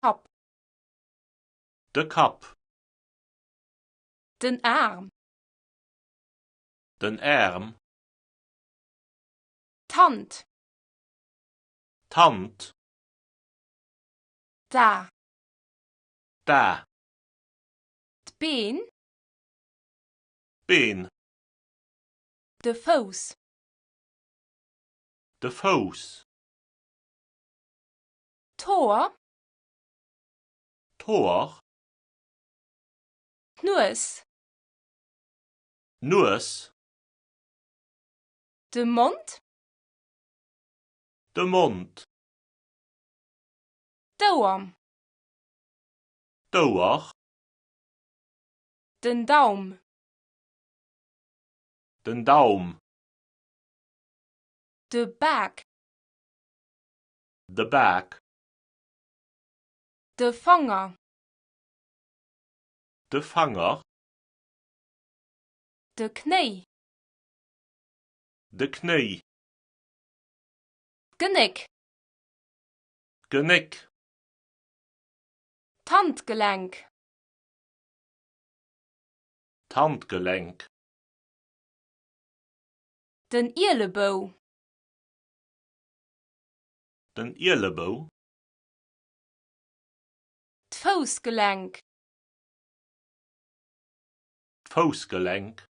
Kapp. De Kapp. Den Aarm. Den Äerm. D'Hand. D'Hand. D'A. D'A. D'Been. D'Been. De Fouss. De Fouss. D'Hoer. D'Hoer. D'Nues. D'Nues. De Mond. De Mond. D'Ouer. D'Ouer. Den Daum. Den Daum. De Bak. De Bak. De Fanger. De Fanger. De Knéi. De Knéi. D'Genéck. D'Genéck. D'Handgelenk. D'Handgelenk. Den Ielebou. Den Ielebou. D'Foussgelenk. D'Foussgelenk.